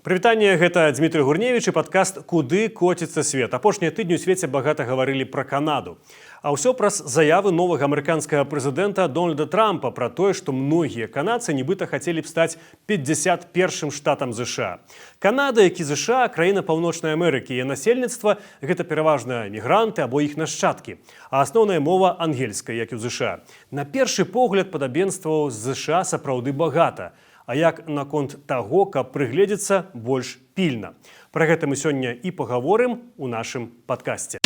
Прывітанне, гэта Дмітрый Гурневіч і падкаст «Куды коціцца свет». Апошнія тыдні ў свеце багата гаварылі пра Канаду. А ўсё праз заявы новага амерыканскага прэзідэнта Дональда Трампа пра тое, што многія канадцы нібыта хацелі б стаць 51 штатам ЗША. Канада, як і ЗША, краіна Паўночнай Амерыкі. Яе насельніцтва гэта пераважна мігранты або іх нашчадкі. А асноўная мова ангельская, як і ў ЗША. На першы погляд, падабенстваў з ЗША сапраўды багата. А як наконт таго, каб прыгледзецца больш пільна? Пра гэта мы сёння і пагаворым у нашым падкасце.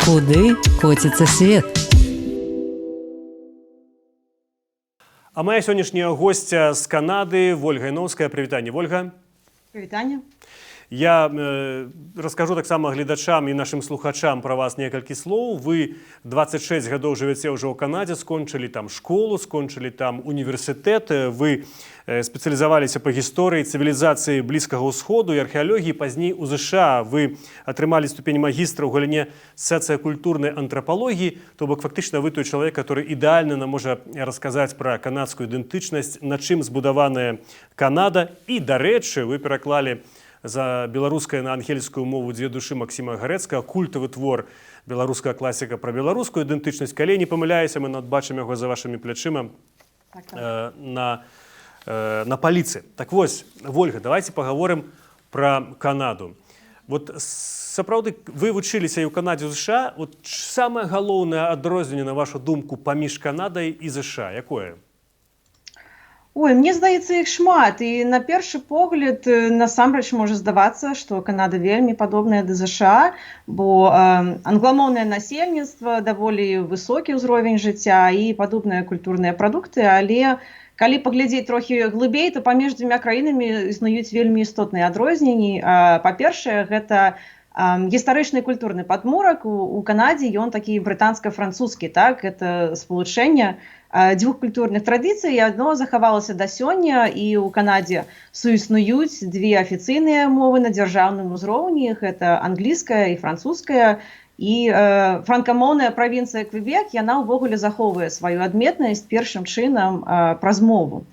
Куды коціцца свет? А моя сённяшняя госця з Канады Вольга Яноўская. Прывітанне, Вольга. Прывітанне. Я раскажу таксама гледачам і нашым слухачам пра вас некалькі слоў. Вы 26 гадоў жывяце ўжо ў Канадзе, скончылі там школу, скончылі там універсітэт. Вы спецыялізаваліся па гісторыі цывілізацыі Блізкага ўсходу і археалогіі. Пазней у ЗША вы атрымалі ступень магістра ў галіне сацыякультурнай антрапалогіі. То бок фактычна вы той чалавек, который ідэальна нам можа расказаць пра канадскую ідэнтычнасць, на чым збудаваная Канада. І, дарэчы, вы пераклалі за беларускай на ангельскую мову «Дзве душы» Максіма Гарэцкага, культавы твор беларуская класіка пра беларускую ідэнтычнасць. Калі не памыляюся, мы бачым яго за вашымі плячыма Так. на паліцы. Так вось, Вольга, давайте пагаворым пра Канаду. Вот сапраўды вы вучыліся і ў Канадзе, і ў ЗША. Вот самае галоўнае адрозненне, на вашу думку, паміж Канадай і ЗША якое? Ой, мне здаецца, іх шмат. І на першы погляд, насамрэч можа здавацца, што Канада вельмі падобная да ЗША, бо англамоўнае насельніцтва, даволі высокі ўзровень жыцця і падобныя культурныя прадукты, але калі паглядзець трохі глыбей, то паміж дзвюмя краінамі існуюць вельмі істотныя адрозненні. Па-першае, гэта гістарычны культурны падмурак. У Канадзе ён такі брытанска-французскі, так, это спалучэнне дзвюх культурных традыцый, і адно захавалася да сёння, і ў Канадзе суіснуюць две афіцыйныя мовы на дзяржаўным узроўні, гэта англійская і французская. І франкамоўная правінцыя Квебек, яна ўвогуле захоўвае сваю адметнасць першым чынам праз мову.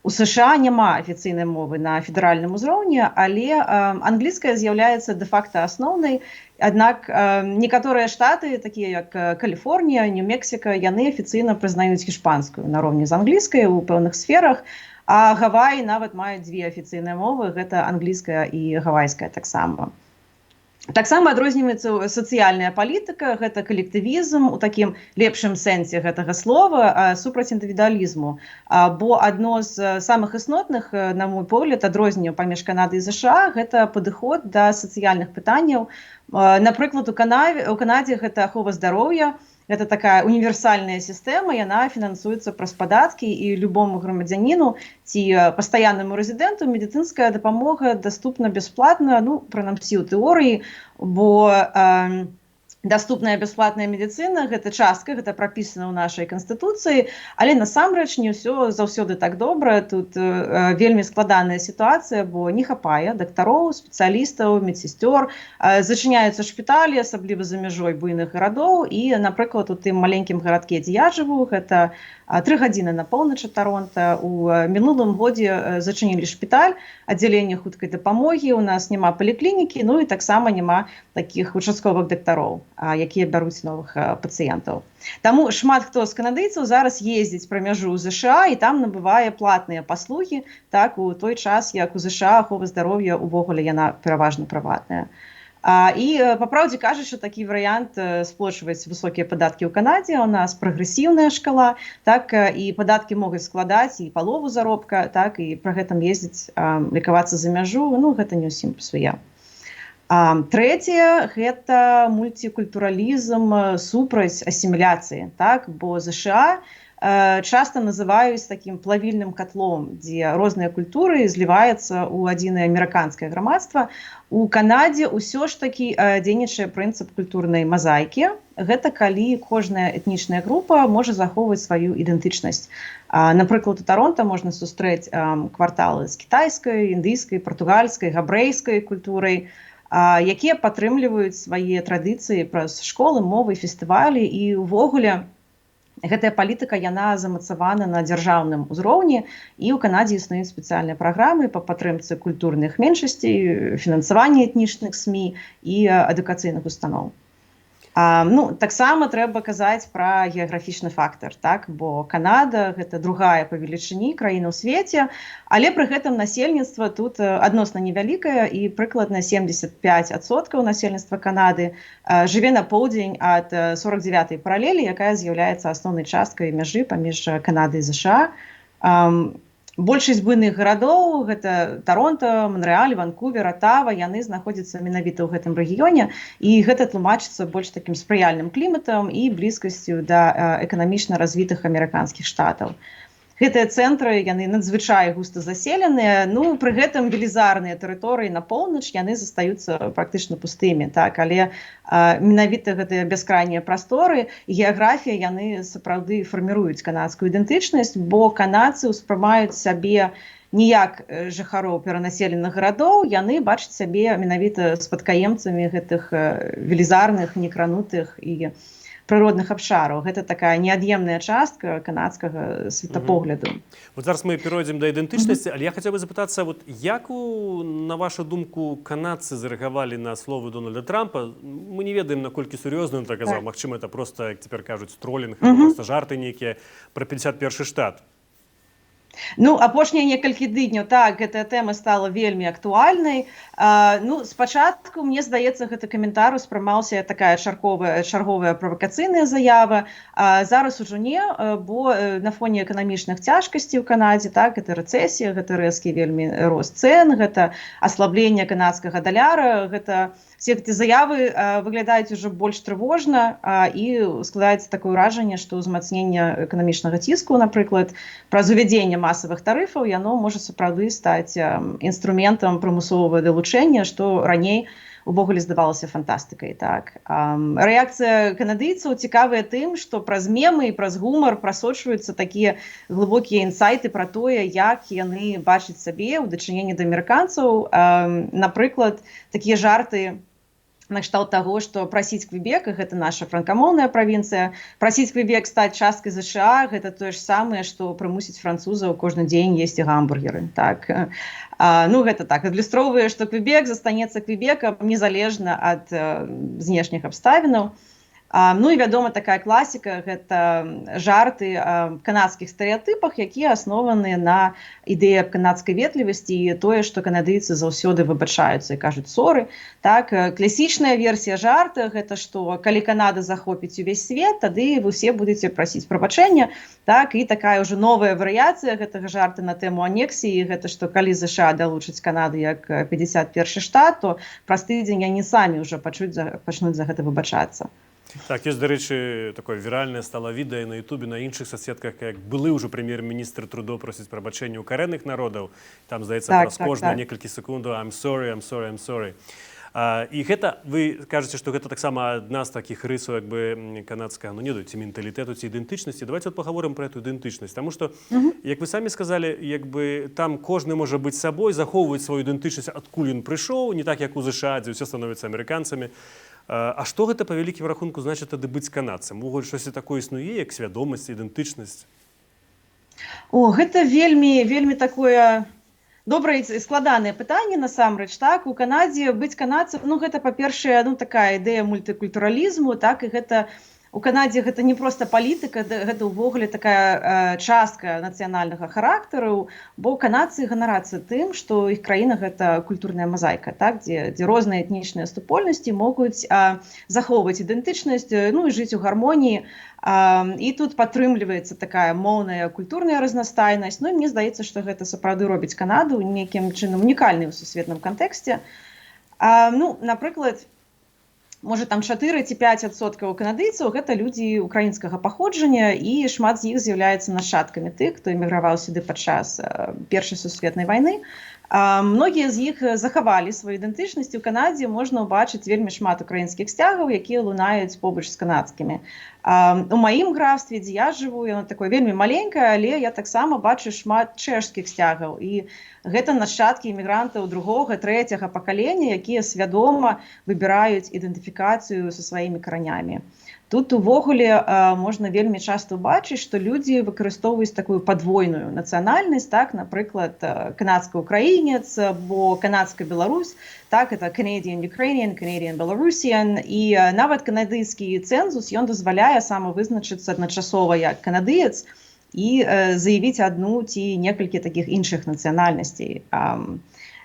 У США няма афіцыйнай мовы на федэральным узроўні, але англійская з'яўляецца дэ-факта асноўнай. Аднак некаторыя штаты, такія як Каліфорнія, Нью-Мексіка, яны афіцыйна прызнаюць іспанскую нароўні з англійскай у пэўных сферах. А Гаваі нават маюць дзве афіцыйныя мовы, гэта англійская і гавайская таксама. Таксама адрозніваецца сацыяльная палітыка, гэта калектывізм у такім лепшым сэнсе гэтага слова супраць індывідуалізму. Бо адно з самых істотных, на мой погляд, адрозненняў паміж Канадай і ЗША гэта падыход да сацыяльных пытанняў. Напрыклад, у Канадзе гэта ахова здароўя, гэта такая універсальная сістэма, яна фінансуецца праз падаткі, і любому грамадзяніну ці пастаяннаму рэзідэнту медыцынская дапамога даступна бясплатна, ну, прынамсі ў тэорыі, бо даступная бясплатная медыцына, гэта частка, гэта прапісана ў нашай канстытуцыі, але насамрэч не ўсё заўсёды так добра. Тут вельмі складаная сітуацыя, бо не хапае дактароў, спецыялістаў, медсестёр, зачыняюцца шпіталі, асабліва за мяжой буйных гарадоў. І, напрыклад, у тым маленькім гарадке, дзе я жыву, гэта 3 гадзіны на поўнач ад Таронта, у мінулым годзе зачынілі шпіталь, аддзяленне хуткай дапамогі, у нас няма паліклінікі, ну і таксама няма такіх участковых дактароў, якія бяруць новых пацыентаў. Таму шмат хто з канадыйцаў зараз ездзіць пра мяжу ў ЗША і там набывае платныя паслугі, так, у той час як у ЗША ахова здароўя увогуле яна пераважна прыватная. І па праўдзе кажучы, такі варыянт сплочваць высокія падаткі ў Канадзе, у нас прагрэсіўная шкала, так, і падаткі могуць складаць і палову заробка, так, і пры гэтым ездзіць лекавацца за мяжу, ну, гэта не ўсім пасуе. Трэцяе гэта мульцікультуралізм супраць асіміляцыі, так, бо ЗША часта называюць такім плавільным котлом, дзе розныя культуры зліваюцца ў адзінае амерыканскае грамадства. У Канадзе ўсё ж такі дзейнічае прынцып культурнай мазаікі. Гэта калі кожная этнічная група можа захоўваць сваю ідэнтычнасць. Напрыклад, у Таронта можна сустрэць кварталы з кітайскай, індыйскай, партугальскай, габрэйскай культурай, якія падтрымліваюць свае традыцыі праз школы, мовы, фестывалі. І ўвогуле Гэтая палітыка, яна замацавана на дзяржаўным узроўні, і ў Канадзе існуюць спецыяльныя праграмы па падтрымцы культурных меншасцей, фінансаванні этнічных СМІ і адукацыйных устаноў. Ну, таксама трэба казаць пра геаграфічны фактар, так, бо Канада — гэта другая па велічыні краіна ў свеце, але пры гэтым насельніцтва тут адносна невялікае, і прыкладна 75% насельніцтва Канады жыве на поўдзень ад 49 паралелі, якая з'яўляецца асноўнай часткай мяжы паміж Канадай і ЗША. Большасць буйных гарадоў, гэта Таронта, Манрэаль, Ванкувер, Атава, яны знаходзяцца менавіта ў гэтым рэгіёне, і гэта тлумачыцца больш такім спрыяльным кліматам і блізкасцю да эканамічна развітых амерыканскіх штатаў. Гэтыя цэнтры, яны надзвычай густа заселеныя, ну, пры гэтым велізарныя тэрыторыі на поўнач, яны застаюцца практычна пустымі, так, але менавіта гэтыя бяскрайнія прасторы і геаграфія, яны сапраўды фарміруюць канадскую ідэнтычнасць, бо канадцы ўспрымаюць сябе не як жыхароў перанаселеных гарадоў, яны бачаць сябе менавіта спадкаемцамі гэтых велізарных, некранутых і прыродных абшараў. Гэта такая неад'емная частка канадскага светапогляду. Вот зараз мы перайдзем да ідэнтычнасці, але я хацеў бы запытацца, вот як на вашу думку, канадцы зарэагавалі на словы Дональда Трампа? Мы не ведаем, наколькі сур'ёзна ён так казаў. Магчыма, это просто, як цяпер кажуць, тролінг, просто жарты нейкія пра 51 штат. Ну, апошнія некалькі тыдняў, так, гэтая тэма стала вельмі актуальнай. Ну, спачатку, мне здаецца, гэты каментар успрымаўся такая чарговая правакацыйная заява. Зараз ужо не, бо на фоне эканамічных цяжкасцей у Канадзе, так, гэта рэцэсія, гэта рэзкі вельмі рост цэн, гэта аслабленне канадскага даляра, гэта все гэтыя заявы выглядаюць ужо больш трывожна, і складаецца такое ўражанне, што ўзмацненне эканамічнага ціску, напрыклад, праз увядзенне масавых тарыфаў, яно можа сапраўды стаць інструментам прымусовага далучэння, што раней увогуле здавалася фантастыкай. Так, рэакцыя канадыйцаў цікавая тым, што праз мемы і праз гумар прасочваюцца такія глыбокія інсайты пра тое, як яны бачаць сабе ў дачыненні да амерыканцаў. Напрыклад, такія жарты накшталт таго, што прасіць Квебек, гэта наша франкамоўная правінцыя, прасіць Квебек стаць часткай ЗША — гэта тое ж самае, што прымусіць французаў кожны дзень есці гамбургеры. Так, ну, гэта так адлюстроўвае, што Квебек застанецца Квебекам незалежна ад знешніх абставінаў. Ну і, вядома, такая класіка — гэта жарты канадскіх стэрэатыпах, якія аснованы на ідэі аб канадскай ветлівасці і тое, што канадыйцы заўсёды выбачаюцца і кажуць «соры». Так, класічная версія жарта — гэта што калі Канада захопіць увесь свет, тады вы ўсе будете прасіць прабачэння. Так, і такая ўжо новая варыяцыя гэтага жарта на тэму анексіі — гэта што калі ЗША далучаць Канаду як 51 штат, то праз тыдзень яны самі ўжо пачнуць за гэта выбачацца. Так, ёсць, дарэчы, такое віральнае стала відэа на Ютубе, на іншых соцсетках, як былы ўжо прэм'ер-міністр Трудо просіць прабачэння ў карэнных народаў. Там, здаецца, праз кожныя некалькі секундаў «I'm sorry, I'm sorry, I'm sorry». І гэта, вы кажаце, што гэта таксама адна з такіх рысаў, як бы, канадскага, ну, не ведаю, ці менталітэту, ці ідэнтычнасці. Давайте вот пагаворым пра эту ідэнтычнасць, таму што, як вы самі сказалі, як бы, там кожны можа быць сабой, захоўваць сваю ідэнтычнасць, адкуль ён прыйшоў, не так, як у ЗША, дзе ўсе становяцца амерыканцамі. А што гэта па вялікім рахунку значыць тады быць канадцам? Увогуле, штось такое існуе, як свядомасць, ідэнтычнасць? О, гэта вельмі, вельмі такое добрае і складанае пытанне насамрэч. Так, у Канадзе быць канадцам, ну, гэта, па-першае, ну, такая ідэя мультыкультуралізму, так, і гэта у Канадзе гэта не проста палітыка, гэта ўвогуле такая частка нацыянальнага характару, бо канадцы ганарацца тым, што іх краіна — гэта культурная мазаіка, так, дзе розныя этнічныя супольнасці могуць захоўваць ідэнтычнасць, ну, і жыць у гармоніі. І тут падтрымліваецца такая моўная, культурная разнастайнасць. Ну, і мне здаецца, што гэта сапраўды робіць Канаду нейкім чынам унікальнай у сусветным кантэксце. Ну, напрыклад, можа, там 4 ці 5% канадыйцаў — гэта людзі украінскага паходжання, і шмат з іх з'яўляюцца нашчадкамі тых, хто эміграваў сюды падчас Першай сусветнай вайны. Многія з іх захавалі сваю ідэнтычнасць. У Канадзе можна ўбачыць вельмі шмат украінскіх сцягаў, якія лунаюць побач з канадскімі. У маім графстве, дзе я жыву, яно такое вельмі маленькае, але я таксама бачу шмат чэшскіх сцягаў, і гэта нашчадкі імігрантаў другога, трэцяга пакалення, якія свядома выбіраюць ідэнтыфікацыю са сваімі каранямі. Тут увогуле можна вельмі часта ўбачыць, што людзі выкарыстоўваюць такую падвойную нацыянальнасць, так, напрыклад, канадска-украінец або канадска-беларус, так, это Canadian Ukrainian, Canadian Belarusian, і нават канадыйскі цэнзус, ён дазваляе самавызначыцца адначасова як канадыец і заявіць адну ці некалькі такіх іншых нацыянальнасцей.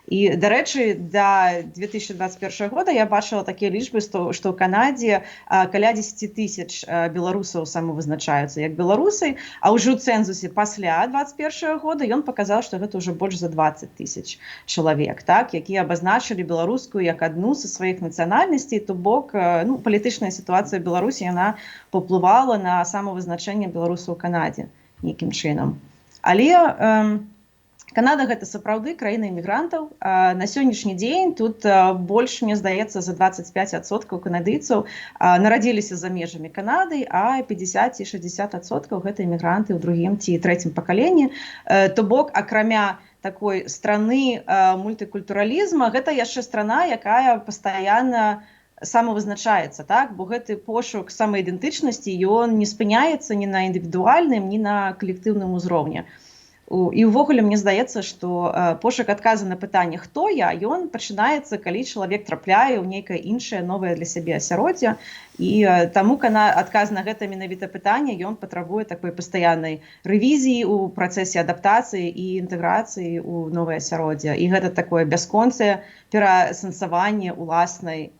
І, дарэчы, да 2021 года я бачыла такія лічбы, што ў Канадзе каля 10 тысяч беларусаў самавызначаюцца як беларусы, а ўжо ў цэнзусе пасля 21 года ён паказаў, што гэта ўжо больш за 20 тысяч чалавек, так, якія абазначылі беларускую як адну са сваіх нацыянальнасцей, то бок ну, палітычная сітуацыя ў Беларусі, яна паўплывала на самавызначэнне беларусаў у Канадзе нейкім чынам. Але Канада — гэта сапраўды краіна імігрантаў. На сённяшні дзень тут больш, мне здаецца, за 25% канадыйцаў нарадзіліся за межамі Канады, а 50 ці 60% гэта імігранты ў другім ці трэцім пакаленні. То бок, акрамя такой страны мультыкультуралізма, гэта яшчэ страна, якая пастаянна самавызначаецца, так, бо гэты пошук самаідэнтычнасці, ён не спыняецца ні на індывідуальным, ні на калектыўным узроўні. І ўвогуле, мне здаецца, што пошук адказу на пытанне «Хто я?» ён пачынаецца, калі чалавек трапляе ў нейкае іншае, новае для сябе асяроддзе, і таму адказ на гэта менавіта пытанне, ён патрабуе такой пастаяннай рэвізіі ў працэсе адаптацыі і інтэграцыі ў новае асяроддзе, і гэта такое бясконцае пераасэнсаванне уласнай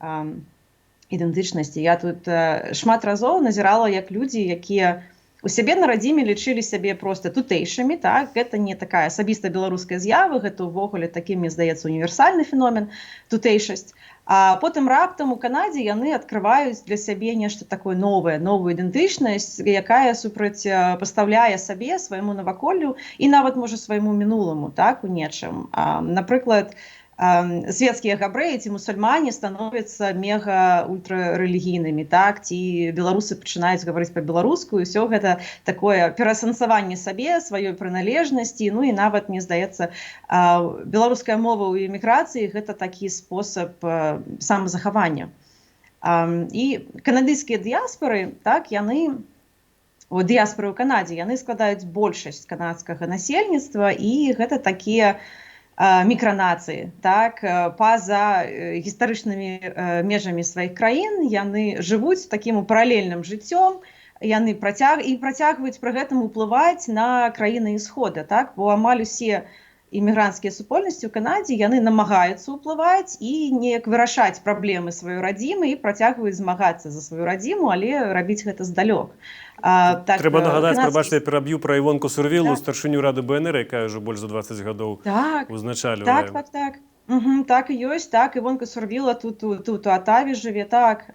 ідэнтычнасці. Я тут шмат разоў назірала, як людзі, якія у сябе на радзіме лічылі сябе проста тутэйшымі, так, гэта не такая асабіста беларуская з'ява, гэта ўвогуле такі, мне здаецца, універсальны феномен, тутэйшасць, а потым раптам у Канадзе яны адкрываюць для сябе нешта такое новае, новую ідэнтычнасць, якая супрацьпастаўляе сабе, свайму наваколлю і нават, можа, свайму мінуламу, так, у нечым. Напрыклад, светскія габрэі ці мусульмане становяцца мега ультрарэлігійнымі, так, ці беларусы пачынаюць гаварыць па-беларуску, і ўсё гэта такое пераасэнсаванне сабе, сваёй прыналежнасці. Ну і нават, мне здаецца, беларуская мова ў эміграцыі — гэта такі спосаб самазахавання. І канадыйскія дыяспоры, так, яны, дыяспоры ў Канадзе, яны складаюць большасць канадскага насельніцтва, і гэта такія мікранацыі, так, па-за гістарычнымі межамі сваіх краін яны жывуць такім паралельным жыццём, яны працягваюць пры гэтым уплываць на краіны ісхода, так, бо амаль усе імігранцкія супольнасці ў Канадзе, яны намагаюцца ўплываць і неяк вырашаць праблемы сваёй радзімы і працягваюць змагацца за сваю радзіму, але рабіць гэта здалёк. Так, трэба нагадаць, прабачце, я пераб'ю, пра Івонку Сурвілу, старшыню рады БНР, якая ўжо больш за 20 гадоў узначальвае. Так. Так і ёсць, так, Івонка Сурвіла тут у Атаве жыве, так.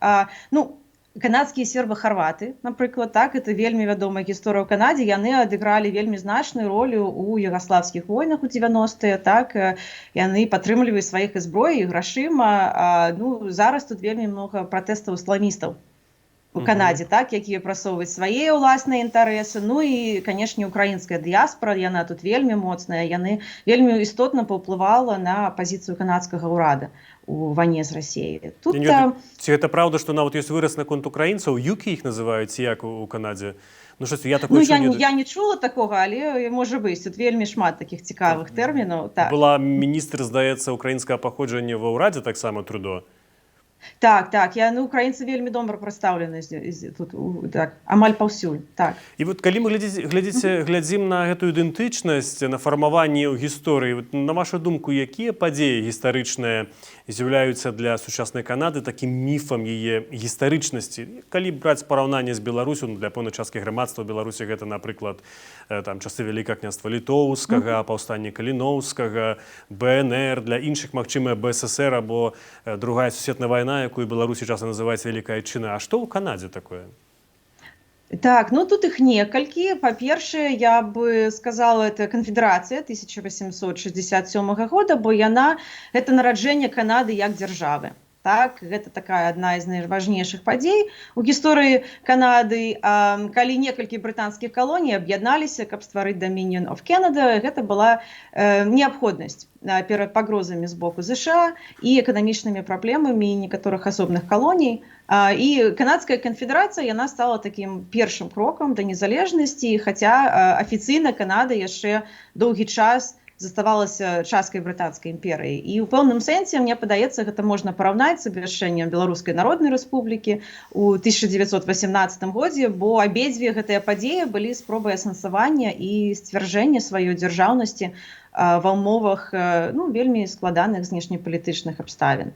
Ну, канадскія серба-харваты, напрыклад, так, это вельмі вядомая гісторыя ў Канадзе, яны адыгралі вельмі значную ролю ў югаславскіх войнах у 90-е, так, яны падтрымліваюць сваіх і зброяй, і грашыма. Ну, зараз тут вельмі многа пратэстаў ісламістаў у Канадзе, так, якія прасоўваюць свае ўласныя інтарэсы. Ну і, канешне, украінская дыяспора, яна тут вельмі моцная, яны вельмі істотна паўплывала на пазіцыю канадскага ўрада у вайне з Расіяй. Тут Я не ведаю, ці гэта праўда, што нават ёсць выраз наконт украінцаў, юкі іх называюць, як у Канадзе? Ну, штось я такое Ну, чуў. я не чула такога, але можа быць, тут вельмі шмат такіх цікавых тэрмінаў. Так. Была міністр, здаецца, украінскага паходжання ва ўрадзе таксама Трудо. Так, ну, украінцы вельмі добра прадстаўлены тут, так, амаль паўсюль, так. І вот калі мы глядзім на гэтую ідэнтычнасць, на фармаванне ў гісторыі, вот, на вашу думку, якія падзеі гістарычныя з'яўляюцца для сучаснай Канады такім міфам яе гістарычнасці? Калі браць параўнанне з Беларусю, ну, для пэўнай часткі грамадства Беларусі гэта, напрыклад, там часы Вялікага княства Літоўскага, паўстанне Каліноўскага, БНР, для іншых, магчыма, БССР або Другая сусветная вайна, якую Беларусі часта называюць Вялікая Айчына. А што ў Канадзе такое? Так, ну, тут іх некалькі. Па-першае, я бы сказала, это канфедэрацыя 1867 года, бо яна — гэта нараджэнне Канады як дзяржавы. Так, гэта такая адна з найважнейшых падзей у гісторыі Канады, калі некалькі брытанскіх калоній аб'ядналіся, каб стварыць Dominion of Canada. Гэта была неабходнасць перад пагрозамі з боку ЗША і эканамічнымі праблемамі некаторых асобных калоній. І Канадская канфедэрацыя, яна стала такім першым крокам да незалежнасці, хаця афіцыйна Канада яшчэ доўгі час заставалася часткай Брытанскай імперыі. І ў пэўным сэнсе, мне падаецца, гэта можна параўнаць з абвяшчэннем Беларускай Народнай Рэспублікі ў 1918 годзе, бо абедзве гэтыя падзеі былі спробай асэнсавання і сцвярджэння сваёй дзяржаўнасці ва ўмовах, ну, вельмі складаных знешнепалітычных абставін.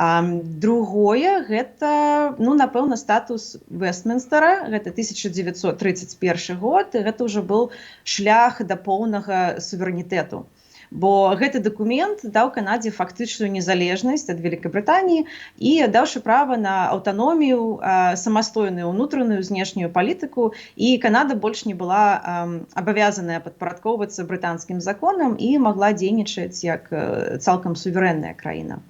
Другое гэта, ну, напэўна, статус Вестмінстера. Гэта 1931 год, і гэта ўжо был шлях да поўнага суверэнітэту, бо гэты дакумент даў Канадзе фактычную незалежнасць ад Великабрытаніі і даўшы права на аўтаномію, самастойную ўнутраную, знешнюю палітыку, і Канада больш не была абавязаная падпарадкоўвацца брытанскім законам і магла дзейнічаць як цалкам суверэнная краіна.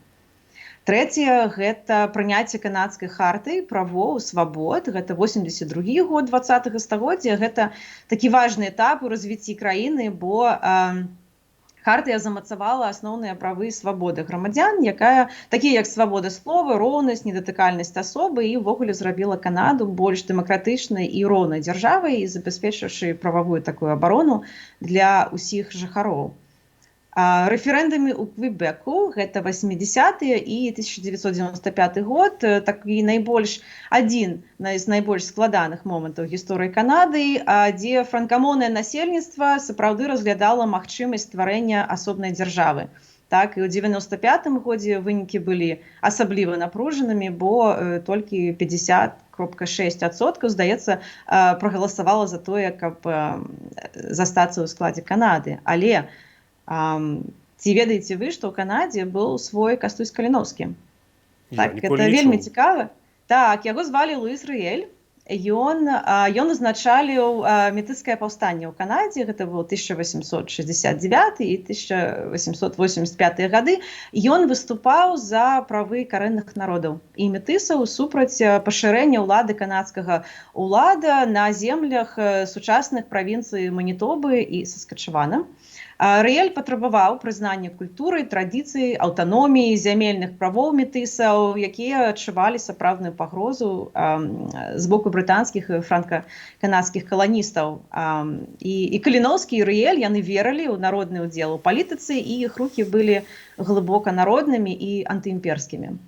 Трэцяе гэта прыняцце Канадскай харты правоў, свабод. Гэта 82 год 20 стагоддзя. Гэта такі важны этап у развіцці краіны, бо хартыя замацавала асноўныя правы і свабоды грамадзян, якая такія як свабода слова, роўнасць, недатыкальнасць асобы, і ўвогуле зрабіла Канаду больш дэмакратычнай і роўнай дзяржавай, і забяспечыўшы прававую такую абарону для ўсіх жыхароў. Рэферэндумы ў Квебеку, гэта 80 і 1995 год, такі найбольш адзін з найбольш складаных момантаў гісторыі Канады, дзе франкамоўнае насельніцтва сапраўды разглядала магчымасць стварэння асобнай дзяржавы. Так, і ў 95 годзе вынікі былі асабліва напружанымі, бо толькі 50,6%, здаецца, прагаласавала за тое, каб застацца ў складзе Канады. Але ці ведаеце вы, што ў Канадзе быў свой Кастусь Каліноўскі? Так, это вельмі цікава. Так, яго звалі Луіс Рыэль. Ён узначаліў метыскае паўстанне ў Канадзе. Гэта было 1869 і 1885 гады. Ён выступаў за правы карэнных народаў і метысаў супраць пашырэння ўлады канадскага ўлада на землях сучасных правінцый Манітобы і Саскачавана. Рыэль патрабаваў прызнання культуры, традыцыі, аўтаноміі, зямельных правоў метысаў, якія адчувалі сапраўдную пагрозу з боку брытанскіх і франка-канадскіх каланістаў. І Каліноўскі, і Рыэль, яны верылі ў народны ўдзел у палітыцы, і іх рухі былі глыбока народнымі і антыімперскімі.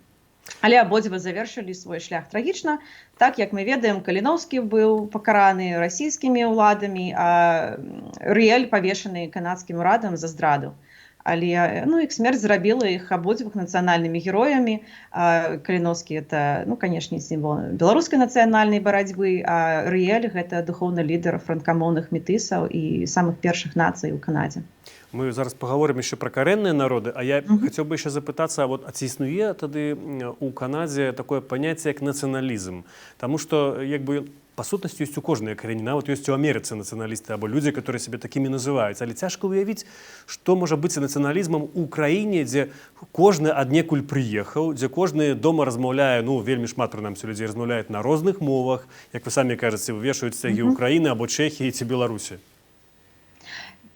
Але абодва завершылі свой шлях трагічна. Так, як мы ведаем, Каліноўскі быў пакараны расійскімі ўладамі, а Рыэль павешаны канадскім урадам за здраду. Але, ну, іх смерць зрабіла іх абодвух нацыянальнымі героямі. Каліноўскі — это, ну, канешне, сімвол беларускай нацыянальнай барацьбы, а Рыэль — гэта духоўны лідар франкамоўных метысаў і самых першых нацый у Канадзе. Мы зараз паговорым яшчэ пра карэнныя народы, а я хацеў бы яшчэ запытацца, вот, а ці існуе тады у Канадзе такое паняцце, як нацыяналізм? Таму што як бы па сутнасці ёсць у кожнай краіне, нават ёсць у Амерыцы нацыяналісты або людзі, которые сябе такімі называюць. Але цяжка ўявіць, што можа быць нацыяналізмам у краіне, дзе кожны аднекуль прыехаў, дзе кожны дома размаўляе, ну, вельмі шмат прынамсі людзей размаўляюць на розных мовах, як вы самі кажаце, вешаюць сцягі Украіны або Чэхіі ці Беларусі.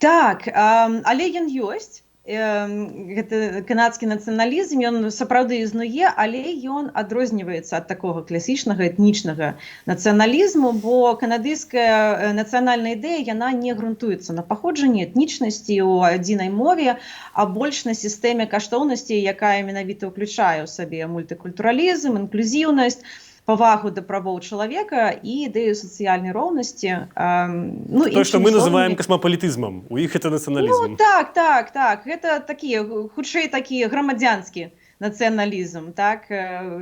Так, але ён ёсць. Гэты канадскі нацыяналізм, ён сапраўды існуе, але ён адрозніваецца ад такога класічнага этнічнага нацыяналізму, бо канадыйская нацыянальная ідэя, яна не грунтуецца на паходжанні, этнічнасці, у адзінай мове, а больш на сістэме каштоўнасцей, якая менавіта ўключае ў сабе мультыкультуралізм, інклюзіўнасць, павагу да правоў чалавека і ідэю сацыяльнай роўнасці. Ну, то, што мы называем касмапалітызмам, у іх это нацыяналізм. Ну, так, гэта такія хутчэй такі грамадзянскі нацыяналізм, так,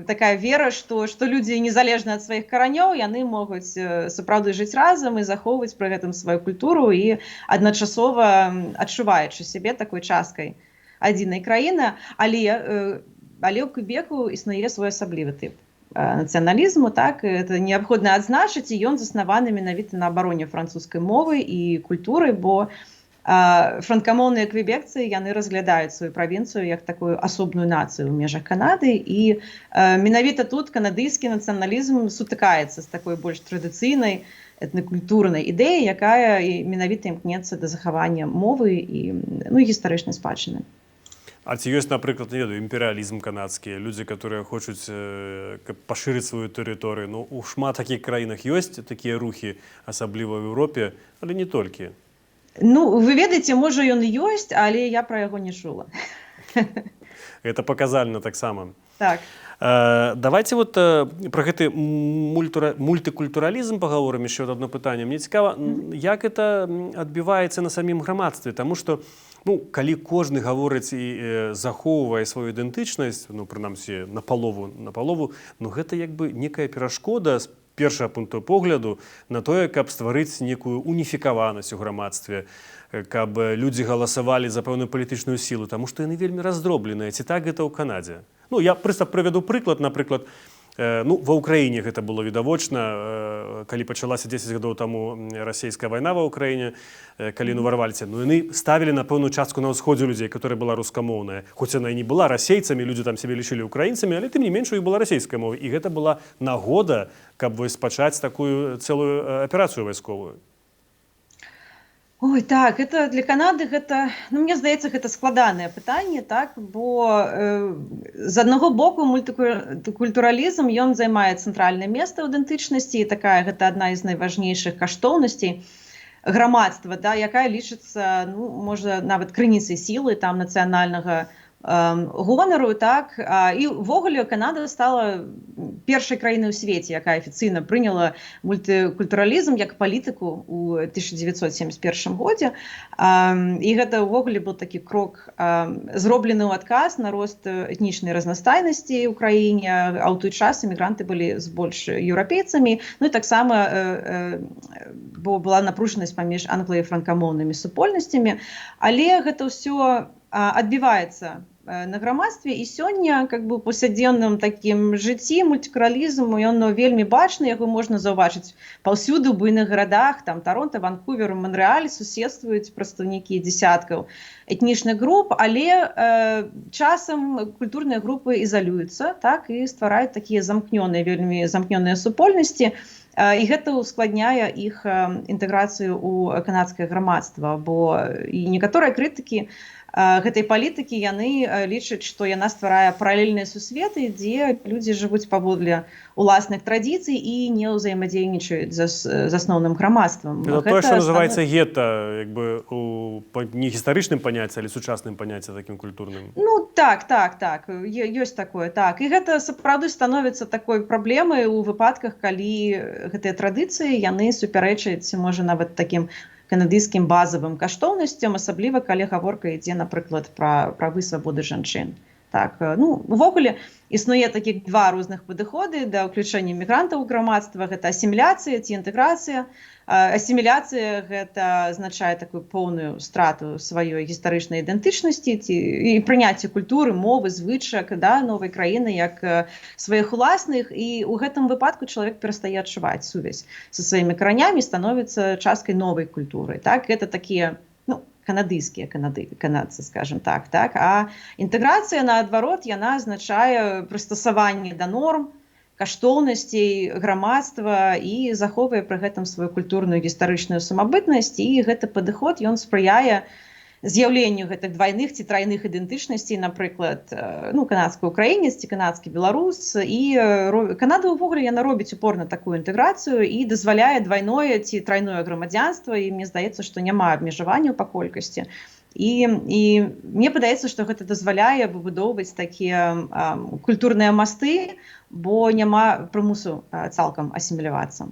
такая вера, што людзі, незалежна ад сваіх каранёў, яны могуць сапраўды жыць разам і захоўваць пры гэтым сваю культуру і адначасова адчуваючы сябе такой часткай адзінай краіны. Але ў Квебеку існуе свой асаблівы тып нацыяналізму, так, это неабходна адзначыць, і ён заснаваны менавіта на абароне французскай мовы і культуры, бо Франкамоўныя квебекцы, яны разглядаюць сваю правінцыю як такую асобную нацыю ў межах Канады, і менавіта тут канадыйскі нацыяналізм сутыкаецца з такой больш традыцыйнай этнакультурнай ідэяй, якая і менавіта імкнецца да захавання мовы і, ну, гістарычнай спадчыны. А ці ёсць, напрыклад, не ведаю, імперыялізм канадскі, людзі, которые хочуць каб пашырыць сваю тэрыторыю? Ну, у шмат такіх краінах ёсць такія рухі, асабліва ў Еўропе, але не толькі. Ну, вы ведаеце, можа, ён і ёсць, але я пра яго не чула. Гэта паказальна таксама. Так. Давайте вот про гэты мультыкультуралізм пагаворым. Еще одно пытанне мне цікава: як это адбіваецца на самім грамадстве? Таму что, ну, калі кожны гаворыць і захоўвае сваю ідэнтычнасць, ну, прынамсі на палову, ну, гэта як бы некая перашкода з першага пункту погляду на тое, каб стварыць некую уніфікаванасць у грамадстве, каб людзі галасавалі за пэўную палітычную сілу, таму што яны вельмі раздробленыя. Ці так гэта ў Канадзе? Ну, я проста прывяду прыклад. Напрыклад, ну, ва Ўкраіне гэта было відавочна, калі пачалася 10 гадоў таму расійская вайна ва Ўкраіне, калі, ну, варваліся, ну, яны ставілі на пэўную частку на ўсходзе людзей, которая была рускамоўная, хоць яна і не была расейцамі, людзі там сябе лічылі украінцамі, але тым не менш у іх была расійская мова, і гэта была нагода, каб вось пачаць такую цэлую аперацыю вайсковую. Ой, так, это для Канады гэта, ну, мне здаецца, гэта складанае пытанне, так, бо з аднаго боку, мультыкультуралізм, ён займае цэнтральнае месца ў ідэнтычнасці, і такая гэта адна з найважнейшых каштоўнасцей грамадства, да, якая лічыцца, ну, можа, нават крыніцай сілы, там, нацыянальнага гонару, так. І ўвогуле Канада стала першай краінай у свеце, якая афіцыйна прыняла мультыкультуралізм як палітыку ў 1971 годзе, і гэта ўвогуле был такі крок, зроблены ў адказ на рост этнічнай разнастайнасці ў краіне, а ў той час эмігранты былі збольш еўрапейцамі, ну і таксама бо была напружанасць паміж англа і франкамоўнымі супольнасцямі. Але гэта ўсё адбіваецца на грамадстве, і сёння, как бы, у паўсядзённым такім жыцці мультыкультуралізм, ён, ну, вельмі бачны, яго можна заўважыць паўсюды ў буйных гарадах, там, Таронта, Ванкувер, Манрэаль, суседствуюць прадстаўнікі дзесяткаў этнічных груп, але часам культурныя групы ізалююцца, так, і ствараюць такія замкнёныя, вельмі замкнёныя супольнасці, і гэта ўскладняе іх інтэграцыю ў канадскае грамадства, бо і некаторыя крытыкі гэтай палітыкі, яны лічаць, што яна стварае паралельныя сусветы, дзе людзі жывуць паводле уласных традыцый і не ўзаемадзейнічаюць з асноўным грамадствам. Это тое, што называецца гета, як бы у не гістарычным паняцці, але сучасным паняцці такім культурным. Ну так, ёсць такое, так, і гэта сапраўды становіцца такой праблемай у выпадках, калі гэтыя традыцыі, яны супярэчаць, можа, нават такім канадыйскім базавым каштоўнасцям, асабліва калі гаворка ідзе, напрыклад, пра правы, свабоды жанчын. Так, ну, увогуле існуе такіх два розных падыходы да ўключэння мігрантаў у грамадства: гэта асіміляцыя ці інтэграцыя. Асіміляцыя — гэта азначае такую поўную страту сваёй гістарычнай ідэнтычнасці ці і прыняцце культуры, мовы, звычак, да, новай краіны як сваіх уласных, і ў гэтым выпадку чалавек перастае адчуваць сувязь са сваімі каранямі, становіцца часткай новай культуры. Так, гэта такія, ну, канадыйскія канадцы, скажем так. Так, а інтэграцыя, наадварот, яна азначае прыстасаванне да норм, каштоўнасцей грамадства і захоўвае пры гэтым сваю культурную, гістарычную самабытнасць. І гэты падыход, ён спрыяе з'яўленню гэтых двайных ці трайных ідэнтычнасцей, напрыклад, ну, канадскі украінец ці канадскі беларус. І Канада ўвогуле, яна робіць упор на такую інтэграцыю і дазваляе двайное ці трайное грамадзянства, і мне здаецца, што няма абмежаванняў па колькасці, і мне падаецца, што гэта дазваляе выбудоўваць такія культурныя масты, бо няма прымусу цалкам асімілявацца.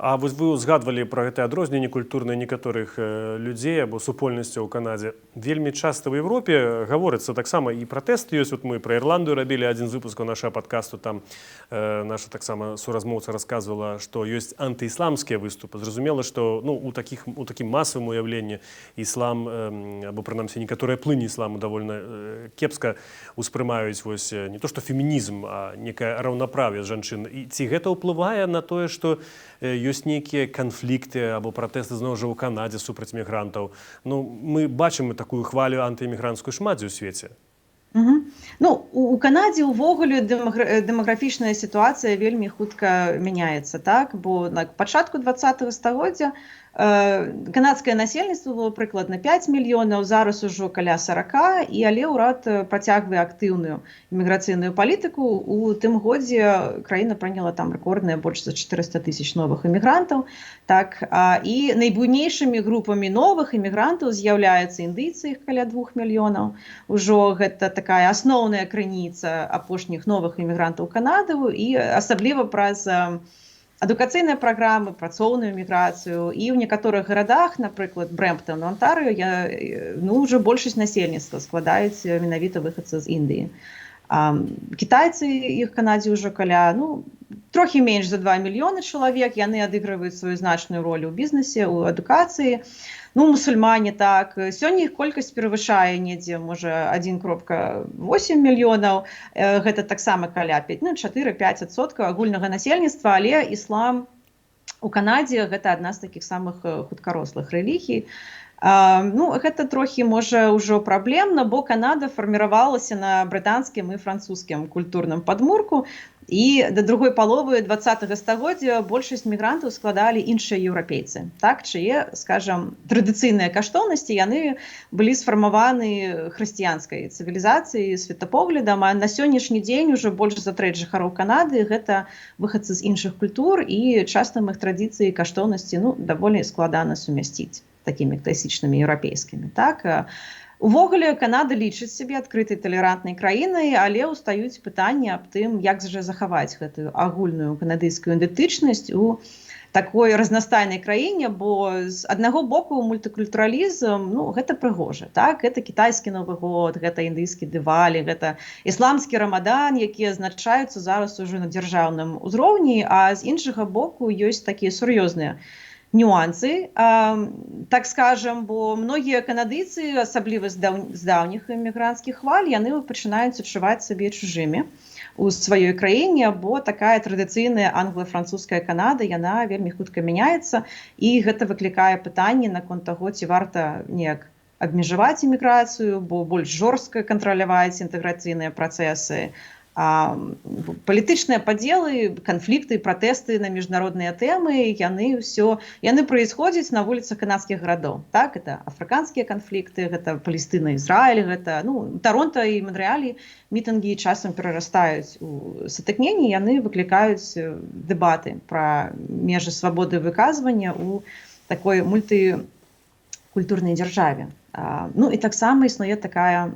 А вось вы ўзгадвалі пра гэтае адрозненне культурнае некаторых людзей або супольнасцяў у Канадзе. Вельмі часта ў Еўропе гаворыцца таксама, і пратэсты ёсць. Вот мы пра Ірландыю рабілі адзін з выпускаў нашага падкасту, там наша таксама суразмоўца расказвала, што ёсць антыісламскія выступы. Зразумела, што, ну, у такім масавым уяўленні іслам або прынамсі некаторыя плыні ісламу давольна кепска успрымаюць вось не то што фемінізм, а некае раўнаправе жанчын. І ці гэта ўплывае на тое, што Ёсць нейкія канфлікты або пратэсты зноў жа ў Канадзе супраць мігрантаў. Ну, мы бачым такую хвалю антыімігранцкую шмат дзе ў свеце. Мгм. Ну, у Канадзе ўвогуле дэмаграфічная сітуацыя вельмі хутка мяняецца, так, бо на пачатку 20 стагоддзя канадскае насельніцтва было прыкладна 5 мільёнаў, зараз ужо каля 40, і але ўрад працягвае актыўную іміграцыйную палітыку. У тым годзе краіна прыняла там рэкордныя больш за 400 тысяч новых імігрантаў. Так, і найбуйнейшымі групамі новых імігрантаў з'яўляюцца індыйцы, іх каля 2 мільёнаў. Ужо гэта такая асноўная крыніца апошніх новых імігрантаў Канаду, і асабліва праз адукацыйныя праграмы, працоўную міграцыю. І ў некаторых гарадах, напрыклад, Брэмптон, Антарыо, ну, ўжо большасць насельніцтва складаюць менавіта выхадцы з Індыі. Кітайцы, іх Канадзе ўжо каля, ну, трохі менш за 2 мільёны чалавек, яны адыгрываюць сваю значную ролю ў бізнесе, у адукацыі. Ну, мусульмане, так, сёння іх колькасць перавышае недзе, можа, 1,8 мільёнаў. Гэта таксама каля 5, ну, 4-5% агульнага насельніцтва, але іслам у Канадзе — гэта адна з такіх самых хуткарослых рэлігій. Ну, гэта трохі, можа, ўжо праблемна, бо Канада фарміравалася на брытанскім і французскім культурным падмурку, і да другой паловы 20 стагоддзя большасць мігрантаў складалі іншыя еўрапейцы, так, чые, скажам, традыцыйныя каштоўнасці, яны былі сфармаваны хрысціянскай цывілізацыяй, светапоглядам, а на сённяшні дзень ужо больш за трэць жыхароў Канады — гэта выхадцы з іншых культур, і часам іх традыцыі і каштоўнасці, ну, даволі складана сумясціць такімі класічнымі еўрапейскімі. Так, увогуле Канада лічыць сябе адкрытай, талерантнай краінай, але ўстаюць пытанні аб тым, як жа захаваць гэтую агульную канадыйскую ідэнтычнасць у такой разнастайнай краіне, бо з аднаго боку мультыкультуралізм, ну, гэта прыгожа, так, гэта кітайскі Новы год, гэта індыйскі Дывалі, гэта ісламскі Рамадан, якія адзначаюцца зараз ужо на дзяржаўным узроўні, а з іншага боку ёсць такія сур'ёзныя нюансы, так скажем, бо многія канадыйцы, асабліва з даўніх імігранцкіх хваль, яны пачынаюць адчуваць сабе чужымі у сваёй краіне, бо такая традыцыйная англа-французская Канада, яна вельмі хутка мяняецца, і гэта выклікае пытанні наконт таго, ці варта неяк абмежаваць іміграцыю, бо больш жорстка кантраляваць інтэграцыйныя працэсы. Палітычныя падзелы, канфлікты, пратэсты на міжнародныя тэмы, яны ўсё, яны происходзяць на вуліцах канадскіх гарадоў. Так, это афрыканскія канфлікты, гэта Палестына, Ізраіль, гэта, ну, Таронта і Манрэалі мітынгі часам перарастаюць у сутыкненні, яны выклікаюць дэбаты пра межы свабоды выказвання у такой мультыкультурнай дзяржаве. Ну і таксама існуе такая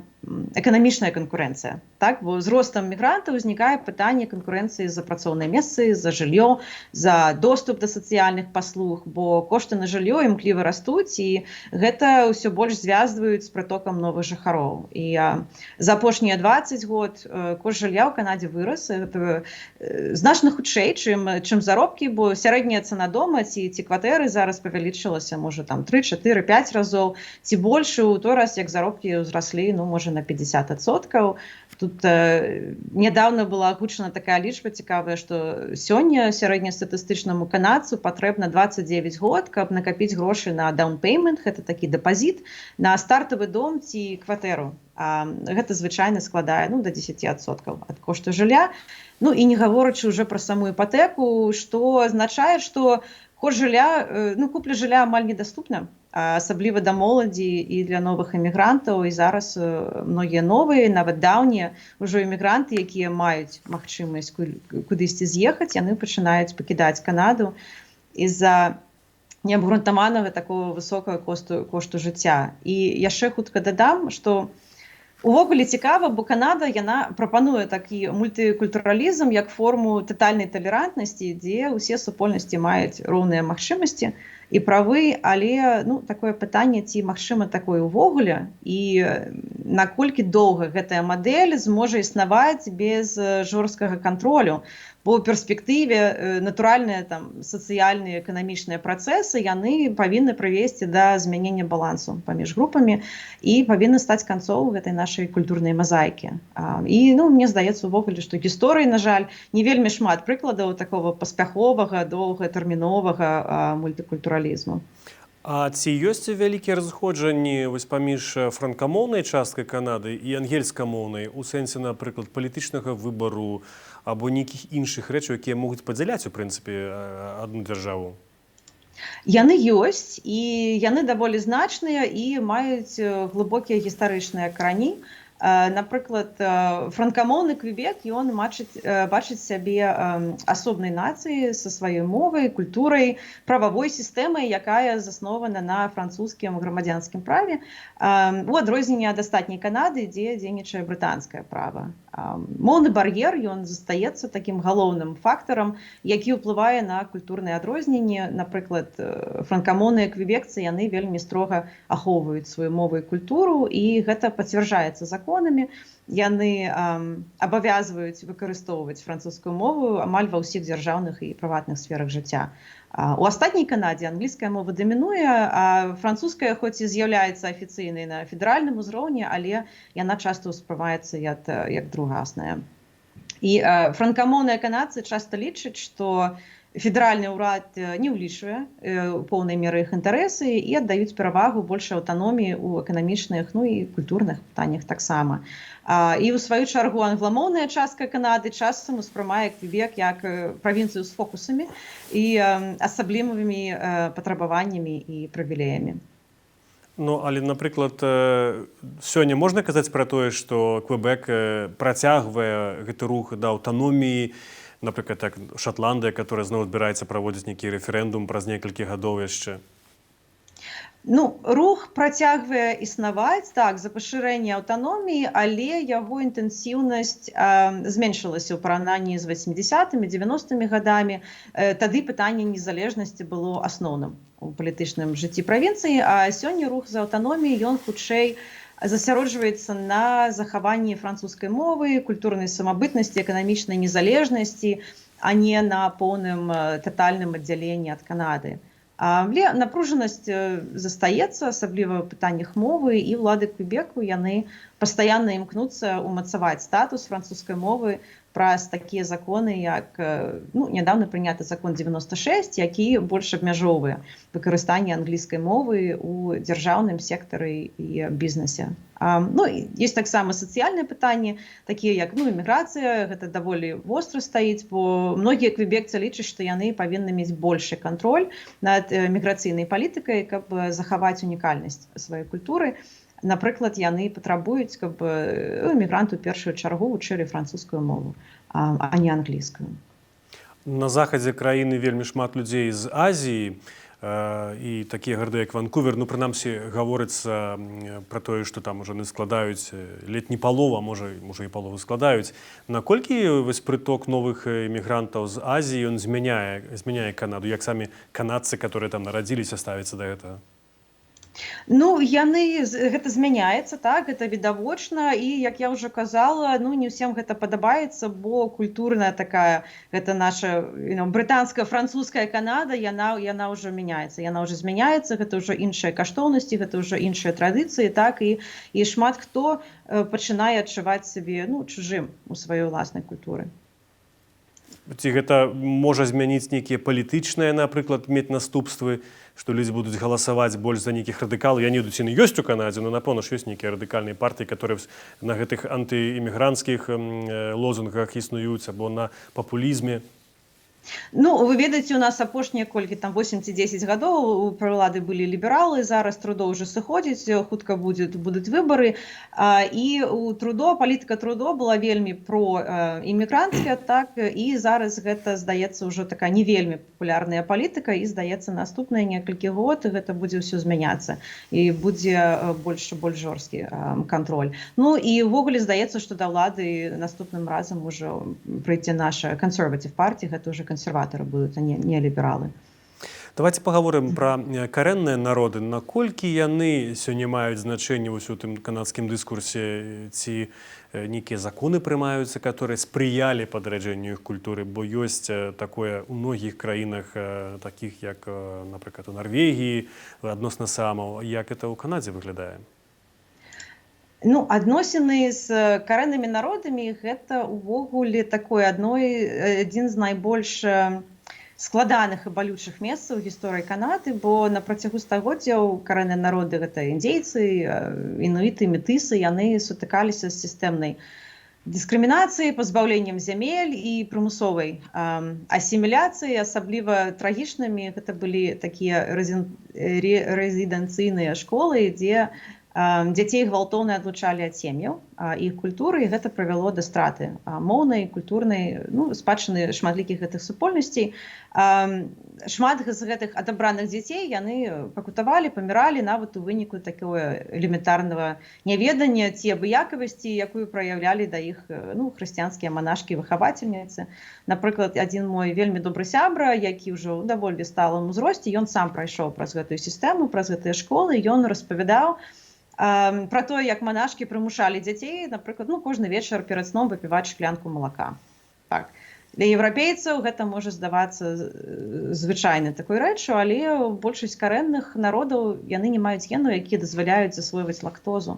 эканамічная канкурэнцыя. Так, бо з ростам мігрантаў узнікае пытанне канкурэнцыі за працоўныя месцы, за жыллё, за доступ да сацыяльных паслуг, бо кошты на жыллё імкліва растуць, і гэта ўсё больш звязваюць з прытокам новых жыхароў. І за апошнія 20 год кошт жылля ў Канадзе вырас, гэта значна хутчэй, чым заробкі, бо сярэдняя цана дома ці кватэры зараз павялічылася, можа, там 3, 4, 5 разоў ці больш у той раз, як заробкі ўзраслі, ну, можа, на 50%. Тут нядаўна была агучана такая лічба цікавая, што сёння сярэднестатыстычнаму канадцу патрэбна 29 год, каб накапіць грошы на down payment, гэта такі дэпазіт на стартавы дом ці кватэру. Гэта звычайна складае, ну, да 10% ад кошту жылля. Ну і не гаворачы ўжо пра саму іпатэку, што азначае, што кошт жылля, ну, купля жылля амаль недаступна, асабліва да моладзі і для новых імігрантаў. І зараз многія новыя, нават даўнія ўжо імігранты, якія маюць магчымасць кудысьці з'ехаць, яны пачынаюць пакідаць Канаду з-за неабгрунтаванага такого высокага кошту жыцця. І яшчэ хутка дадам, што увогуле цікава, бо Канада, яна прапануе такі мультыкультуралізм як форму тотальнай талерантнасці, дзе ўсе супольнасці маюць роўныя магчымасці і правы, але, ну, такое пытанне, ці магчыма такое ўвогуле і Наколькі доўга гэтая мадэль зможа існаваць без жорсткага кантролю, бо ў перспектыве натуральныя там сацыяльныя, эканамічныя працэсы, яны павінны прывесці да змянення балансу паміж групамі і павінны стаць канцоў гэтай нашай культурнай мазаікі. І, ну, мне здаецца увогуле, што гісторыі, на жаль, не вельмі шмат прыкладаў такого паспяховага доўгатэрміновага мультыкультуралізму. А ці ёсць вялікія разыходжанні вось паміж франкамоўнай часткай Канады і ангельскамоўнай у сэнсе, напрыклад, палітычнага выбару або нейкіх іншых рэчаў, якія могуць падзяляць у прынцыпе адну дзяржаву? Яны ёсць, і яны даволі значныя і маюць глыбокія гістарычныя карані. Напрыклад, франкамоўны Квебек, ён бачыць сябе асобнай нацыяй са сваёй мовай, культурай, прававой сістэмай, якая заснована на французскім грамадзянскім праве, у адрозненне ад астатняй Канады, дзе дзейнічае брытанскае права. Моўны бар'ер, ён застаецца такім галоўным фактарам, які ўплывае на культурныя адрозненні. Напрыклад, франкамоўныя квебекцы, яны вельмі строга ахоўваюць сваю мову і культуру, і гэта пацвярджаецца законамі. Яны абавязваюць выкарыстоўваць французскую мову амаль ва ўсіх дзяржаўных і прыватных сферах жыцця. У астатняй Канадзе англійская мова дамінуе, а французская хоць і з'яўляецца афіцыйнай на федэральным узроўні, але яна часта ўспрымаецца як другасная. І франкамоўныя канадцы часта лічаць, што федэральны ўрад не ўлічвае у поўнай меры іх інтарэсы, і аддаюць перавагу большай аўтаноміі ў эканамічных, ну і культурных пытаннях таксама. І ў сваю чаргу англамоўная частка Канады часам успрымае Квебек як правінцыю з фокусамі і асаблівымі патрабаваннямі і прывілеямі. Ну, але, напрыклад, сёння можна казаць пра тое, што Квебек працягвае гэты рух да аўтаноміі, напрыклад, так Шатландыя, которая зноў збіраецца праводзіць нейкі рэферэндум праз некалькі гадоў яшчэ? Ну, рух працягвае існаваць, так, за пашырэнне аўтаноміі, але яго інтэнсіўнасць зменшылася ў параўнанні з 80-мі, 90-мі гадамі. Тады пытанне незалежнасці было асноўным у палітычным жыцці правінцыі, а сёння рух за аўтаномію, ён хутчэй засяроджваецца на захаванні французскай мовы, культурнай самабытнасці, эканамічнай незалежнасці, а не на поўным татальным аддзяленні ад Канады. Але напружанасць застаецца, асабліва ў пытаннях мовы, і ўлады Квебеку, яны пастаянна імкнуцца ўмацаваць статус французскай мовы праз такія законы, як ну, нядаўна прыняты закон 96, які больш абмяжоўвае выкарыстанне англійскай мовы ў дзяржаўным сектары і бізнесе. Ну, есть таксама сацыяльныя пытанні, такія як, ну, іміграцыя, гэта даволі востра стаіць, бо многія квебекцы лічаць, што яны павінны мець большы кантроль над міграцыйнай палітыкай, каб захаваць унікальнасць сваёй культуры. Напрыклад, яны патрабуюць, каб імігранты ў першую чаргу вучылі французскую мову, а не англійскую. На захадзе краіны вельмі шмат людзей з Азіі, і такія гарады, як Ванкувер, ну, прынамсі, гаворыцца пра тое, што там ужо не складаюць ледь не палова, можа, і палову складаюць. Наколькі вось прыток новых імігрантаў з Азіі, ён змяняе Канаду, як самі канадцы, которые там нарадзіліся, ставяцца да гэтага? Ну, яны гэта змяняецца, так, гэта відавочна, і, як я ўжо казала, ну, не ўсім гэта падабаецца, бо культурная такая гэта наша брытанская, французская Канада, яна ўжо мяняецца, яна ўжо змяняецца, гэта ўжо іншыя каштоўнасці, гэта ўжо іншыя традыцыі, так, і шмат хто пачынае адчуваць сябе, ну, чужым у сваёй уласнай культуры. Ці гэта можа змяніць нейкія палітычныя, напрыклад, мець наступствы, што людзі будуць галасаваць больш за нейкіх радыкалаў? Я не ведаю, ці яны ёсць у Канадзе, но, напэўна ж, ёсць нейкія радыкальныя партыі, которые на гэтых антыімігранцкіх лозунгах існуюць або на папулізме. Ну, вы ведаеце, у нас апошнія колькі там, 8 ці 10 гадоў пры ўлады былі лібералы, зараз Трудо ўжо сыходзіць, хутка будуць выбары. І у Трудо, палітыка Трудо была вельмі про імігранцкая, так, і зараз гэта, здаецца, ўжо такая не вельмі папулярная палітыка, і, здаецца, наступныя некалькі год гэта будзе ўсё змяняцца і будзе больш жорсткі кантроль. Ну і ўвогуле здаецца, што да ўлады наступным разам ужо прыйдзе наша Conservative Party, гэта ўжо кансерватары будуць, а не лібералы. Давайте пагаворым пра карэнныя народы. Наколькі яны сёння маюць значэнне вось у тым канадскім дыскурсе, ці нейкія законы прымаюцца, которые спрыялі падраджэнню іх культуры, бо ёсць такое ў многіх краінах, такіх як, напрыклад, у Нарвегіі адносна саамаў. Як это ў Канадзе выглядае? Ну, адносіны з карэннымі народамі — гэта ўвогуле такой адной адзін з найбольш складаных і балючых месцаў гісторыі Канады, бо на працягу стагоддзяў карэнныя народы, гэта індзейцы, інуіты, метысы, яны сутыкаліся з сістэмнай дыскрымінацыяй, пазбаўленнем зямель і прымусовай асіміляцыі. Асабліва трагічнымі гэта былі такія рэзідэнцыйныя школы, дзе дзяцей гвалтоўна адлучалі ад сем'яў, іх культуры, і гэта прывяло да страты моўнай, культурнай, ну, спадчыны шматлікіх гэтых супольнасцей. Шмат з гэтых адабраных дзяцей, яны пакутавалі, паміралі нават у выніку такого элементарнага няведання ці абыякавасці, якую праяўлялі да іх, ну, хрысціянскія манашкі, выхавацельніцы. Напрыклад, адзін мой вельмі добры сябра, які ўжо ў даволі сталым узросце, ён сам прайшоў праз гэтую сістэму, праз гэтыя школы. Ён распавядаў пра тое, як манашкі прымушалі дзяцей, напрыклад, ну, кожны вечар перад сном выпіваць шклянку малака. Так. Для еўрапейцаў гэта можа здавацца звычайнай такой рэччу, але большасць карэнных народаў, яны не маюць генаў, якія дазваляюць засвойваць лактозу.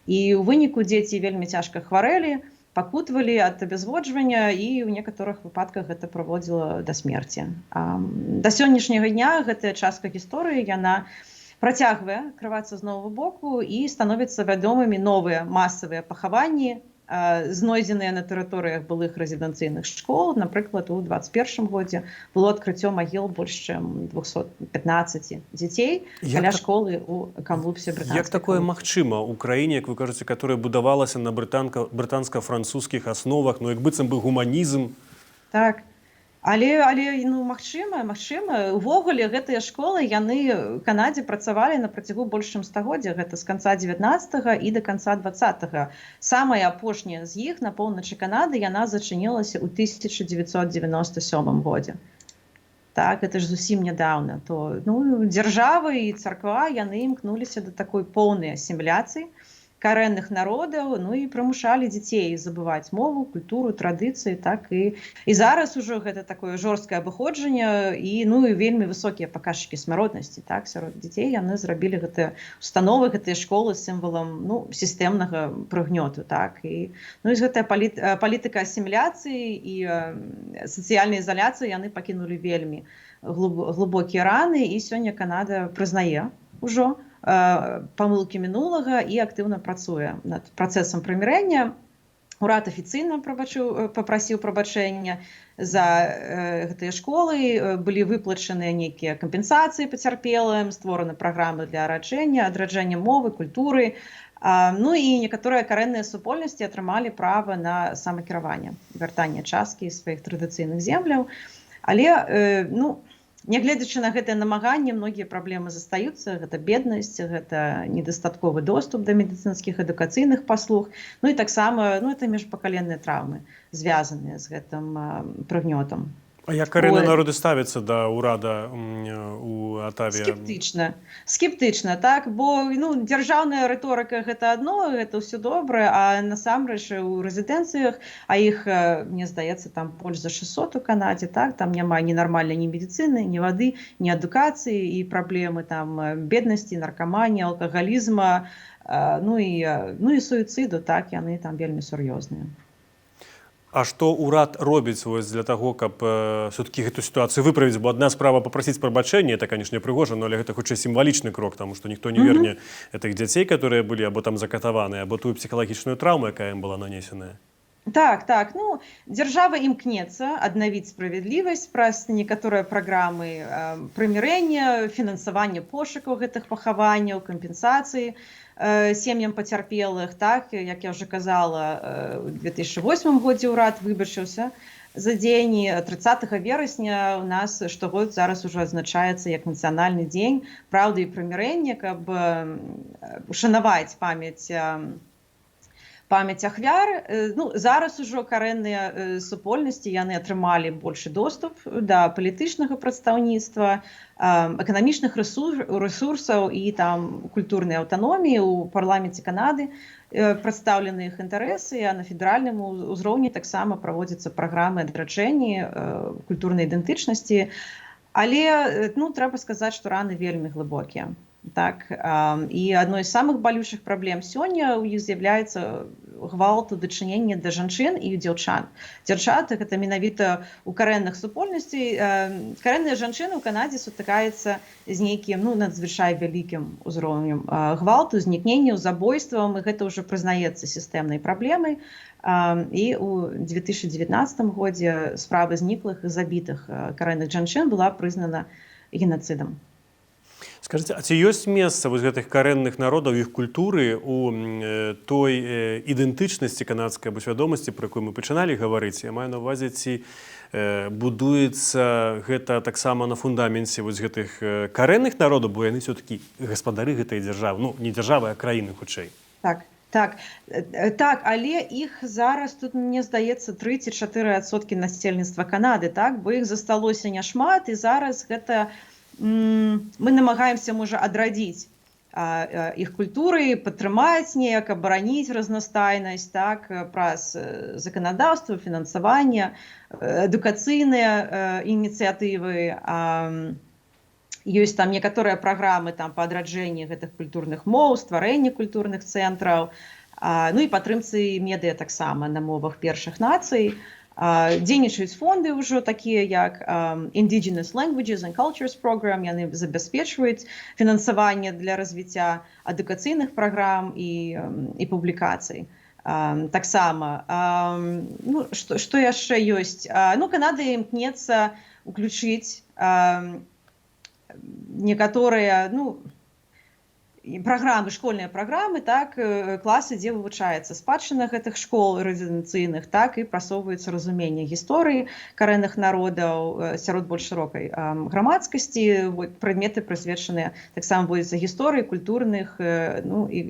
І ў выніку дзеці вельмі цяжка хварэлі, пакутвалі ад абязводжвання, і ў некаторых выпадках гэта праводзіла да смерці. Да сённяшняга дня гэтая частка гісторыі, яна працягвае адкрывацца з новага боку, і становяцца вядомымі новыя масавыя пахаванні, знойдзеныя на тэрыторыях былых рэзідэнцыйных школ. Напрыклад, у 21 годзе было адкрыццё магіл больш чым 215 дзяцей каля школы ў Камлупсе. Як такое магчыма ў краіне, як вы кажаце, которая будавалася на брытанска-французскіх асновах, ну, як быццам бы гуманізм? Так. Але, ну, магчыма, увогуле гэтыя школы, яны ў Канадзе працавалі на працягу больш чым стагоддзя, гэта з канца 19 і да канца 20. Самая апошняя з іх на поўначы Канады, яна зачынілася ў 1997 годзе. Так, это ж зусім нядаўна. То, ну, дзяржава і царква, яны імкнуліся да такой поўнай асіміляцыі карэнных народаў, ну, і прымушалі дзяцей забываць мову, культуру, традыцыі. Так, і зараз ужо гэта такое жорсткае абыходжанне і, ну, і вельмі высокія паказчыкі смяротнасці, так, сярод дзяцей. Яны зрабілі гэтыя установы, гэтыя школы сімвалам, ну, сістэмнага прыгнёту. Так, і, ну, і гэтая палітыка асіміляцыі і сацыяльнай ізаляцыі, яны пакінулі вельмі глыбокія раны, і сёння Канада прызнае ўжо памылкі мінулага і актыўна працуе над працэсам прымірэння. Урад афіцыйна папрасіў прабачэння за гэтыя школы, былі выплачаныя нейкія кампенсацыі пацярпелым, створаны праграмы для адраджэння мовы, культуры. Ну і некаторыя карэнныя супольнасці атрымалі права на самакіраванне, вяртанне часткі сваіх традыцыйных земляў. Але, ну, нягледзячы на гэтае намаганне, многія праблемы застаюцца: гэта беднасць, гэта недастатковы доступ да медыцынскіх, адукацыйных паслуг, ну і таксама, ну, это міжпакаленныя траўмы, звязаныя з гэтым прыгнётам. А як карэнныя народы ставяцца да ўрада у Атаве? Скептычна. Скептычна, так, бо, ну, дзяржаўная рыторыка — гэта адно, гэта ўсё добра, а насамрэч у рэзідэнцыях, а іх, мне здаецца, там больш за 600 у Канадзе, так, там няма ні нармальнай ні медыцыны, ні вады, ні адукацыі, і праблемы там беднасці, наркаманіі, алкагалізма, ну і суіцыду, так, яны там вельмі сур'ёзныя. А што ўрад робіць вось для таго, каб все-таки гэту сітуацыю выправіць? Бо адна справа папрасіць прабачэння, это, конечно, прыгожа, но але гэта хутчэй сімвалічны крок, таму што ніхто не верне гэтых дзяцей, которые былі або там закатаваны, або тую псіхалагічную траўму, якая ім была нанесеная. Так. Ну, дзяржава імкнецца аднавіць справядлівасць праз некаторыя праграмы прымірэння, фінансавання пошукаў гэтых пахаванняў, кампенсацыі сем'ям пацярпелых. Так, як я ўжо казала, у 2008 годзе ўрад выбачыўся за дзеянні. 30 верасня у нас штогод зараз ужо адзначаецца як нацыянальны дзень праўды і прымірэння, каб ушанаваць памяць Памяць ахвяр. Ну, зараз ужо карэнныя супольнасці, яны атрымалі большы доступ да палітычнага прадстаўніцтва, эканамічных рэсурсаў і там культурнай аўтаноміі. У парламенце Канады прадстаўлены іх інтарэсы, а на федэральным узроўні таксама праводзяцца праграмы адраджэння культурнай ідэнтычнасці. Але, ну, трэба сказаць, што раны вельмі глыбокія. Так, і адной з самых балючых праблем сёння ў іх з'яўляецца гвалт у дачыненні да жанчын і дзяўчат. Дзяўчат, гэта менавіта у карэнных супольнасцей. Карэнныя жанчыны ў Канадзе сутыкаюцца з нейкім, ну, надзвычай вялікім узроўнем гвалту, знікненняў, забойствам, і гэта ўжо прызнаецца сістэмнай праблемай. І ў 2019 годзе справа зніклых і забітых карэнных жанчын была прызнана генацыдам. Скажыце, а ці ёсць месца вось гэтых карэнных народаў, іх культуры у той ідэнтычнасці канадскай або свядомасці, пра якую мы пачыналі гаварыць? Я маю на ўвазе, ці будуецца гэта таксама на фундаменце вось гэтых карэнных народаў, бо яны все-таки гаспадары гэтай дзяржавы, ну, не дзяржавы, а краіны хутчэй. Так. Так, але іх зараз тут, мне здаецца, 3-4% насельніцтва Канады, так, бо іх засталося няшмат, і зараз гэта мы намагаемся, можа, адрадзіць іх культуры, падтрымаць неяк, абараніць разнастайнасць, так, праз заканадаўства, фінансаванне, адукацыйныя ініцыятывы. Ёсць там некаторыя праграмы там па адраджэнні гэтых культурных моў, стварэнні культурных цэнтраў, ну і падтрымцы медыа таксама на мовах першых нацый. Дзейнічаюць фонды ўжо такія, як Indigenous Languages and Cultures Program, яны забяспечваюць фінансаванне для развіцця адукацыйных праграм і публікацый. Таксама, ну, што яшчэ ёсць? Ну, Канада імкнецца уключыць некаторыя, ну, праграмы, школьныя праграмы, так, класы, дзе вывучаецца спадчына гэтых школ рэзідэнцыйных, так, і прасоўваецца разуменне гісторыі карэнных народаў сярод больш шырокай грамадскасці. Вот, прадметы прысвечаныя таксама будуцца гісторыі культурных, ну, і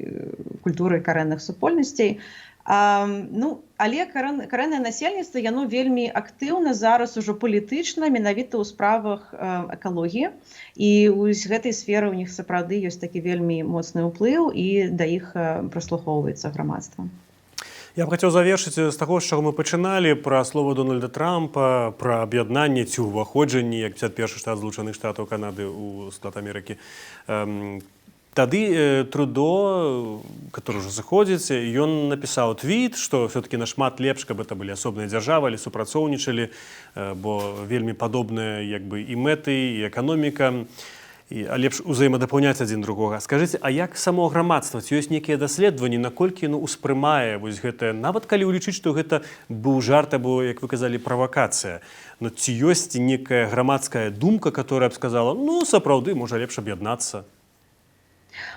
культуры карэнных супольнасцей. Ну, але карэннае насельніцтва, яно вельмі актыўна зараз ужо палітычна менавіта ў справах экалогіі, і з гэтай сферы ў них сапраўды ёсць такі вельмі моцны ўплыў, і да іх прыслухоўваецца грамадства. Я б хацеў завершыць з таго, з чаго мы пачыналі, пра слова Дональда Трампа, пра аб'яднанне ці ўваходжанне як 51 штат Злучаных Штатаў Канады ў склад Амерыкі. Тады Трудо, который уже заходзіць, ён напісаў твіт, што все-таки нашмат лепш, каб это былі асобныя дзяржавы, але супрацоўнічалі, бо вельмі падобныя як бы і мэты, і эканоміка, і, а лепш узаемадапаўняць адзін другога. Скажыце, а як само грамадства, ці ёсць нейкія даследаванні, наколькі, ну, успрымае вось гэтае, нават калі ўлічыць, што гэта быў жарт або, як вы казалі, правакацыя, но ці ёсць некая грамадская думка, которая б сказала: «Ну, сапраўды, можа, лепш аб'яднацца»?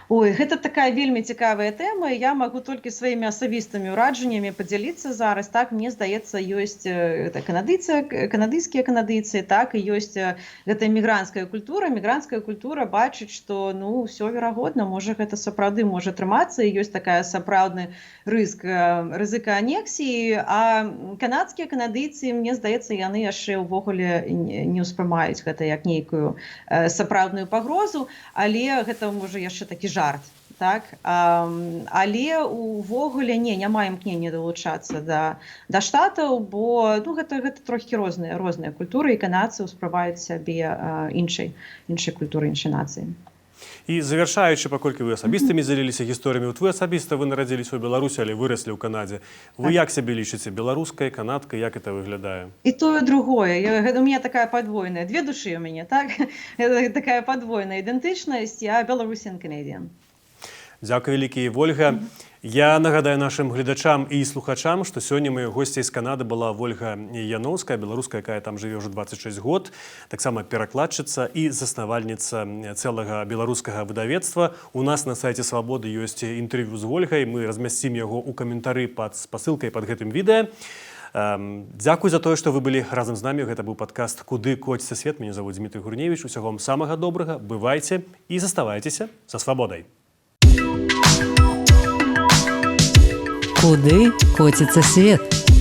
Ой, гэта такая вельмі цікавая тэма. Я магу толькі сваімі асабістымі ўражаннямі падзяліцца зараз. Так, мне здаецца, ёсць это канадыйцы, канадыйскія канадыйцы, так, і ёсць гэта мігрантская культура. Мігрантская культура бачыць, што, ну, ўсё верагодна, можа, гэта сапраўды можа атрымацца, і ёсць такая сапраўдны рызык, рызыка анексіі. А канадскія канадыйцы, мне здаецца, яны яшчэ ўвогуле не ўспрымаюць гэта як нейкую сапраўдную пагрозу, але гэта можа яшчэ такі жарт. Так, але увогуле не, няма імкнення далучацца да штатаў, бо, ну, гэта трохі розныя культуры, і канадцы ўспрымаюць сябе іншай культуры, іншай нацыі. І завяршаючы, паколькі вы асабістымі дзяліліся гісторыямі, вот вы асабіста, вы нарадзіліся ў Беларусі, але выраслі ў Канадзе. Вы як сябе лічыце, беларускай, канадкай, як это выглядае? І тое, другое. Гэта у меня такая падвойная, две душы у мяне, так? Это такая падвойная ідэнтычнасць, я Belarusian Canadian. Дзякуй вялікі, Вольга. Я нагадаю нашым гледачам і слухачам, што сёння маёй госцяй з Канады была Вольга Яноўская, беларуска, якая там жыве ўжо 26 год, таксама перакладчыца і заснавальніца цэлага беларускага выдавецтва. У нас на сайце Свабоды ёсць інтэрв'ю з Вольгай, мы размясцім яго ў каментары пад спасылкай пад гэтым відэа. Дзякуй за тое, што вы былі разам з намі. Гэта быў падкаст «Куды коціцца свет». Мяне завуць Дзмітрый Гурневіч. Усяго вам самага добрага, бывайце і заставайцеся са Свабодай. Куды коціцца свет?